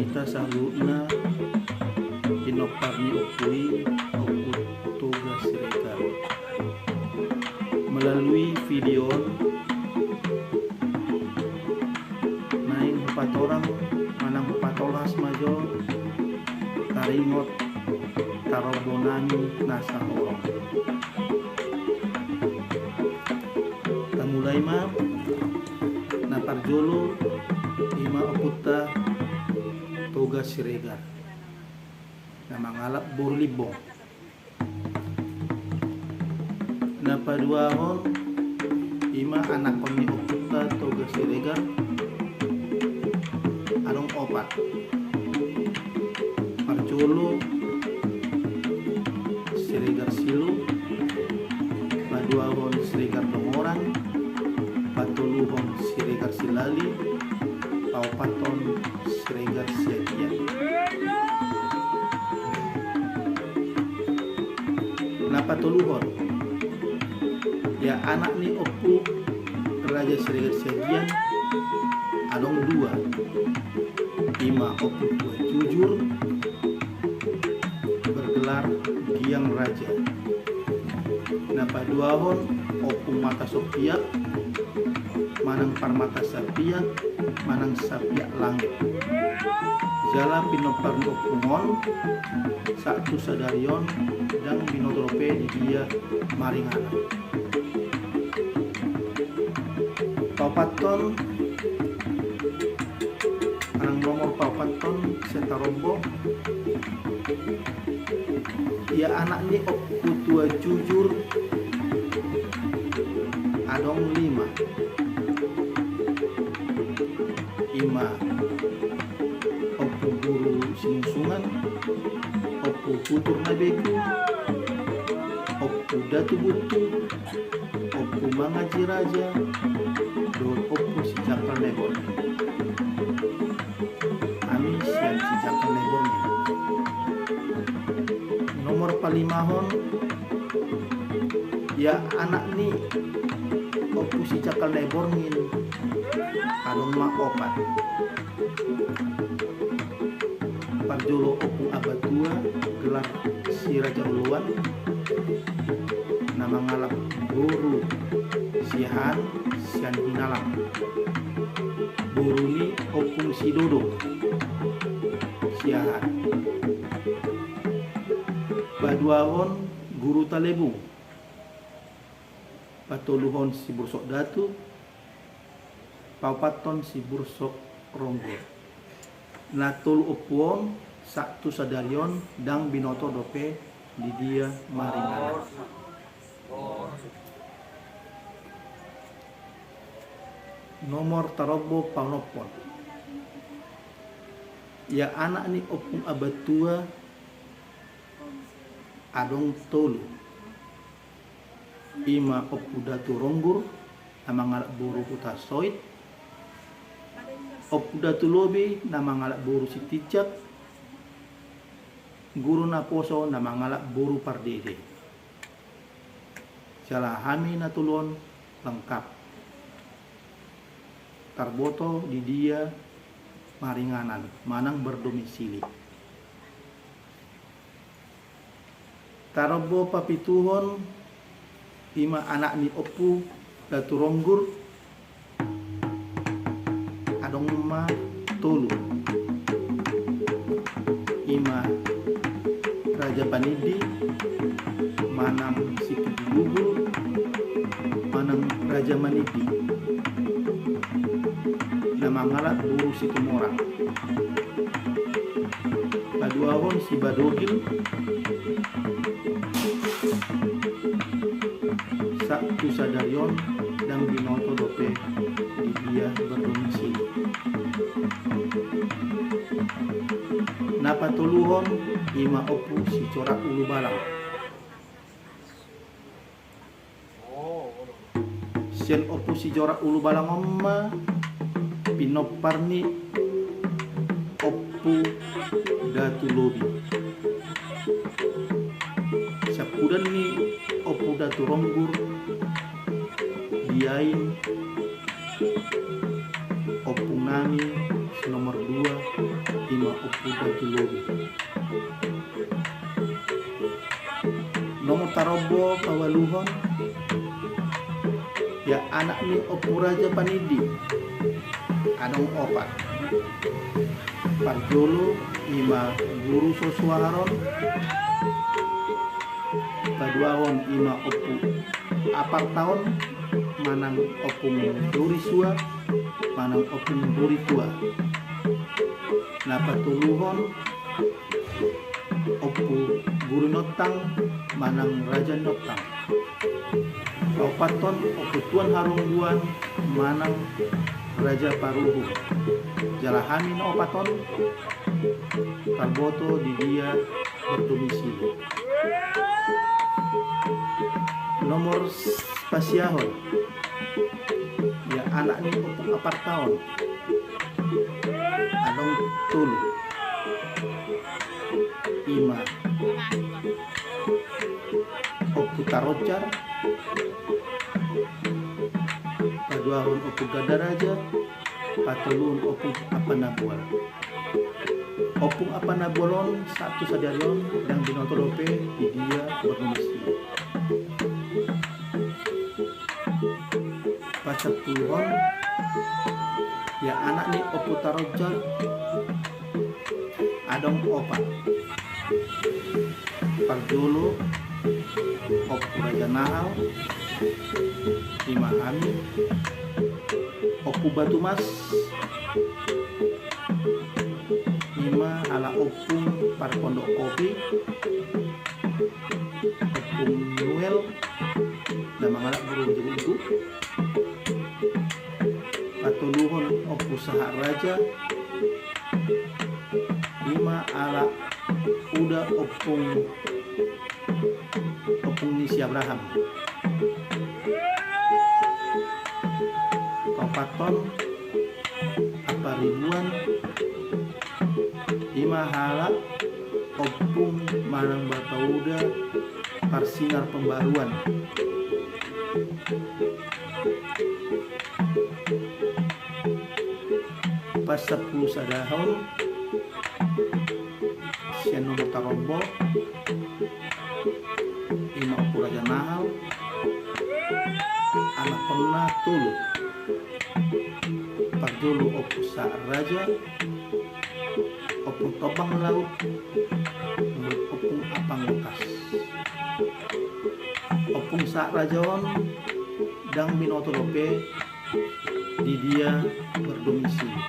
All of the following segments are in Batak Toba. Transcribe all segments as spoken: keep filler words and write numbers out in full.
Hita saluhutna, pinompar ni ompu i, Ompu Toga Siregar. Melalui video on, naeng hupatorang manang hupatolhas ma jo taringot tarombo nami na sahorong. Tamulai ma. Na parjolo ima ompunta Toga Siregar na mangalap boru Limbong. Na paduahon ima anakhon ni ompunta Toga Siregar, adong opat. Parjolo Siregar Silu, paduahon Siregar Dongoran, patoluhon Siregar Silali, paopathon Siregar Siagian. Na patoluhon, ia anak ni Ompu Raja Siregar Siagian, adong dua. Ima Ompu Tua Jujur, bergelar Giang Raja. Na paduahon Ompu Mata Sopiak, manang Parmata Sapiak, manang Sapiak Langit. Jala pinompar ni ompung on, sahat tu sadari on, ndang binoto dope di dia maringanan. Paopathon, manang nomor paopathon sian tarombo, ia anak ni Ompu Tua Jujur, adong lima. Ima Ompu Guru Sinungsungan, Ompu Hutur Nabegu, Ompu Datu Buntu, Ompu Mangaji Raja, dohot Ompu Sijangkal Naiborngin. Hami sian Sijangkal Naiborngin. Nomor palimahon, ia anak ni Ompu Sijangkal Naiborngin, adong ma opat. Parjolo Ompu Abatua, gelar Si Raja Oloan, na mangalap boru Siahaan sian Hinalang. Boru ni Ompung Sidodo Siahaan. Paduahon Guru Talebung. Patoluhon Sibursok Datu, paopathon Sibursok Ronggur. Na tolu ompu on sahat tu sadari on ndang binoto dope di dia maringanan. Nomor tarombo paonomhon. Ia anak ni Ompung Abatua adong tolu. Ima Ompu Datu Ronggur na mangalap boru Hutasoit, Ompu Datu Lobi na mangalap boru Sitinjak, Guru Naposo na mangalap boru Pardede. Jala hami na tolu on lengkap tarboto di dia maringanan manang berdomisili. Tarombo papituhon, ima anak ni Ompu Datu Ronggur, adong ma tolu. Ima Raja Panindi, manang Sipigulugul, manang Raja Manindi, na mangalap boru Situmorang. Paduahon Sibadogil, sahat tu sadari on ndang binoto dope di dia berdomisili. Na patoluhon, ima Ompu Sijorak Ulubalang. Sian Ompu Sijorak Ulubalang on ma pinompar ni Ompu Datu Lobi. Siampudan ni Ompu Datu Ronggur, diain ompung nami, sian Uda tu lobi. Nomor tarombo paualuhon, ia anak ni Ompu Raja Panindi, adong opat. Parjolo ima Guru Sosuaharon, paduahon ima Ompu Apartaon manang Ompung Dori Sua manang Ompung Dori Tua. Na patoluhon Ompu Guru Nontang manang Raja Nontang. Paopathon Ompu Tuan Harungguan manang Raja Paruhung. Jala hami na opat on tarboto di dia berdomisili. Nomor pasiahon, ia anak ni Ompung Apartaon, adong tolu. Ima Ompu Tarojar, paduahon Ompu Gandaraja, patoluhon Ompung Apanabual. Ompung Apanabual on sahat tu sadari on ndang binoto dope di dia berdomisili. Pasampuluhon, ia anak ni Ompu Tarojar, adong opat. Parjolo Ompu Raja Nahal, ima hami. Ompu Batumas, ima ala ompung parpondok kopi. Ompung Noel, na mangalap burung jeruk. Patoluhon Ompu Sahat Raja, ima ala uda ompung, ompung ni si Abraham. Paopathon Aparibuan, ima ala ompung manang bapauda parsinar pembaruan. Pasampulu sadahon, sian nomor tarombo, ima Ompu Raja Nahal, anakhonna tolu. Parjolo Ompu Sahat Raja, Ompung Tombang Laut, Ompung Apang Lukas. Ompung Sahat Raja on ndang binoto dope di dia berdomisili.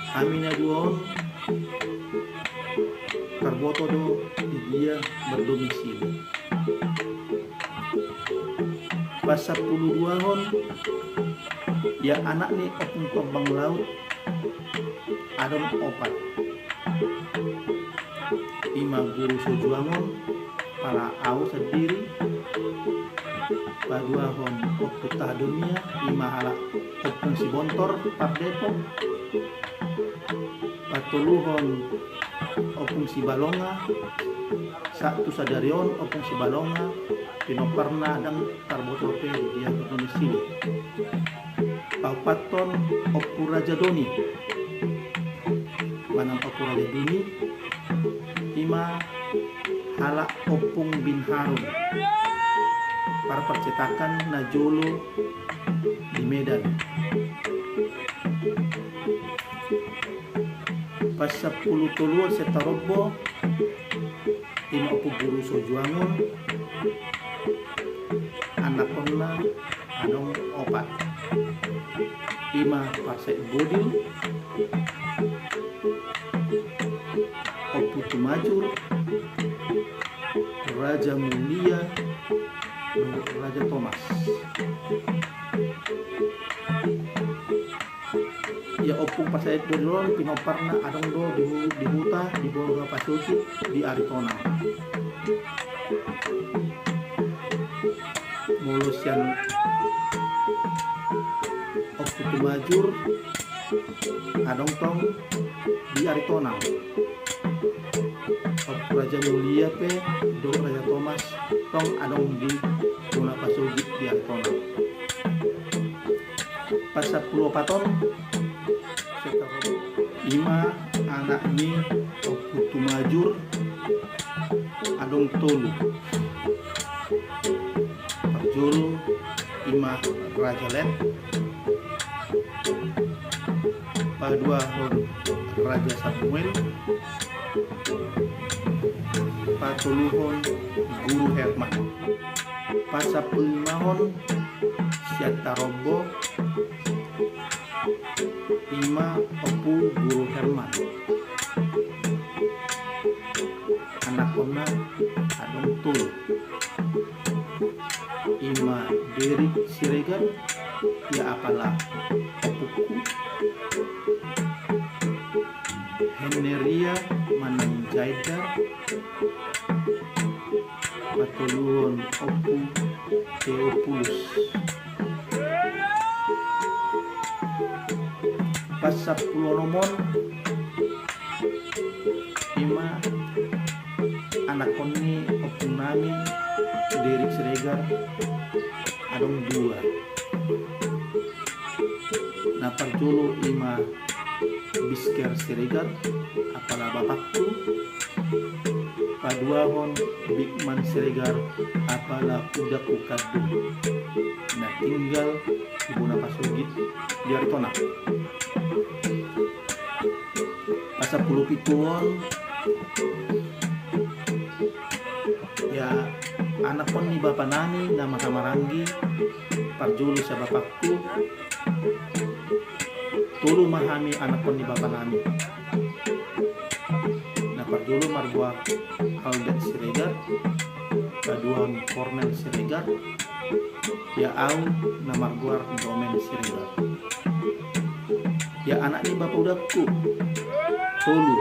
Hami na dua on tarboto do di dia berdomisili. Pasampulu duahon, ia anak ni Ompung Tombang Laut, adong opat. Ima Guru Sojuangon, pala au sandiri. Paduahon Ompu Tahadonia, ima ala Ompung Sibontor, Pardepok. Patoluhon Ompung Sibalonga, sahat tu sadari on Ompung Sibalonga, pinomparna ndang tarboto dope di dia berdomisili. Paopathon Ompu Raja Doni, manang Ompu Raja Duni, ima halak Ompung bin Harun, parpercetakan na jolo di Medan. Pasampulu toluhon sian tarombo, ima Ompu Guru Sojuangon, anakhonna adong opat. Ima Parsait Bodil, Ompu Tumajur, Raja Mulia, dohot Raja Tomas. Ia Ompung Parsait Bodil on pinomparna adong do di hu-, di huta di Bolga Pasogit di Aritonang. Molo sian Ompu Tumajur adong tong di Aritonang. Ompu Raja Mulia pe dohot Raja Tomas tong adong di Bolga Pasogit di Aritonang. Pasampulu opathon, sian tarombo, Ima anak ni Ompu Tumajur adong tolu. Parjolo ima Raja Let, paduahon Raja Samuel, patoluhon Guru Herman. Pasampululimahon sian Tarombo ima Ompu Guru Herman. Anakkonna adong tolu. Ima Derik Siregar, ia apala ompungku. Henneria manang Jaidar, patoluhon Ompu Teopulus. Pasampuluonomhon ima anakkon ni ompung nami Derik Siregar, adong dua. Na parjolo ima Bisker Siregar, apala bapakku, paduahon Bigman Siregar, apala udakku kandung, na tinggal di bona pasogit di Aritonang. Pasampulupituhon, ia anakkon ni bapa nami na marhahamaranggi, parjolo sian bapakku. Tolu ma hami anakkon ni bapa nami. Na parjolo margoar Albert Siregar, paduahon Kornel Siregar, ia au na margoar Domen Siregar. Ia anak ni bapa udakku tolu.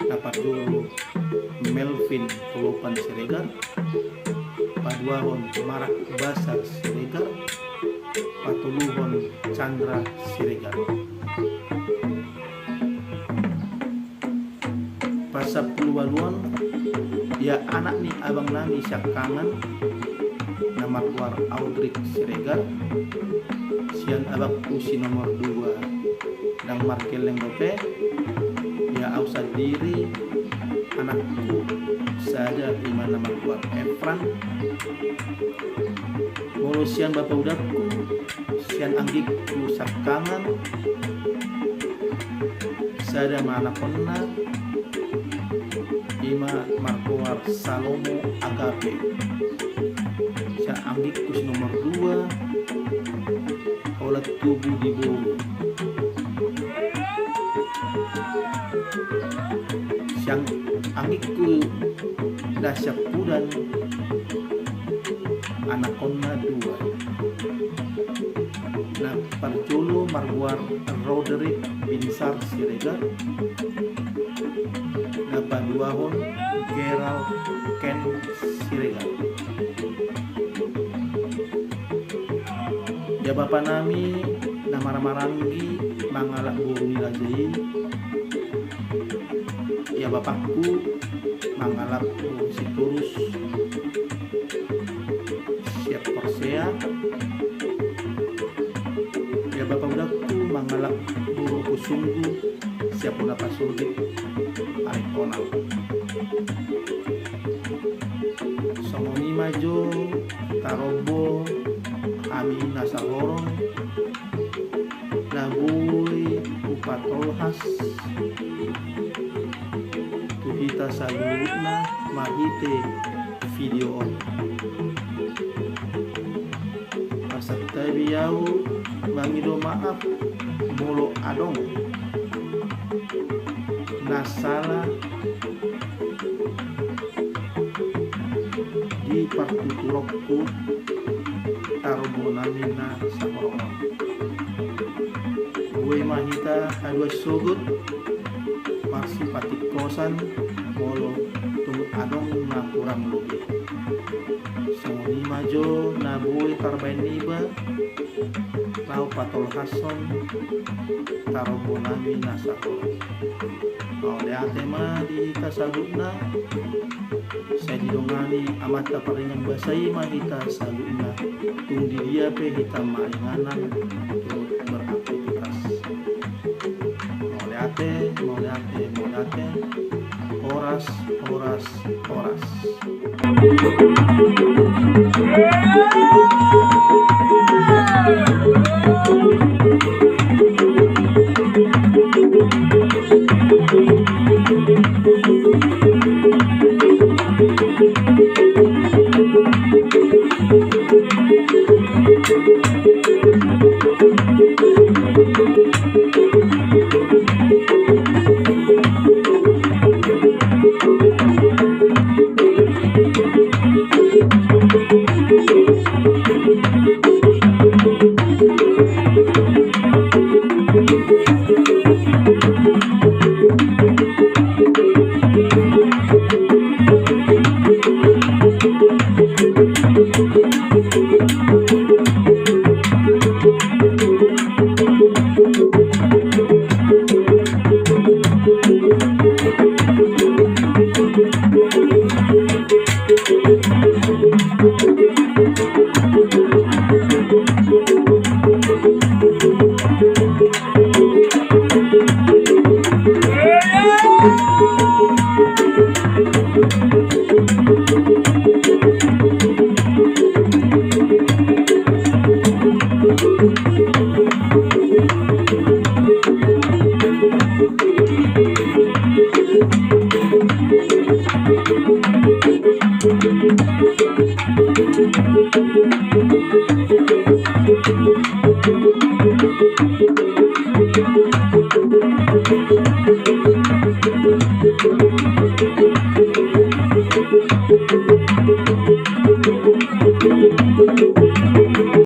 Na parjolo Melvin Tolopan Siregar, paduahon Marak Basar Siregar, patoluhon Chandra Siregar. Pasampuluualuhon, ia anak ni abang nami siangkangan, na margoar Audrik Siregar, sian abangku si nomor dua ndang margelleng dope, ia au sandiri, anakku sada ima na margoar Efran. Molo sian bapa udakku, sian anggingku siangkangan, sada ma anakkonna, ima margoar Salomo Agape. Sian anggingku si nomor dua, holan tubu di boru. Sian anggingku na siampudan, anakkonna dua. Na parjolo margoar Roderick Binsar Siregar, na paduahon Gerald Ken Siregar. Ia bapa nami na marhahamaranggi mangalap boru ni raja i, ia bapakku mangalap boru Sitorus sian Porsea, ia bapa udakku mangalap boru Ompusunggu sian bona pasogit Aritonang. Songon i ma jo tarombo hami na sahorong, na boi hupatolhas tu hita saluhutna marhite video on. Marsantabi au mangido maaf molo adong na sala di partuturonku tarombo nami na sahorong on. Boi ma hita haduan sogot marsipatingkosan molo tung adong na hurang lobi. Songon i ma jo na boi tarbaen niba laho patolhashon tarombo nami na sahorong. Mauliate ma di hita saluhutna. Sai didongani Amanta Pardenggan Basa i ma hita saluhutna, tung di dia pe hita maringanan dohot beraktivitas. Horas, horas, horas.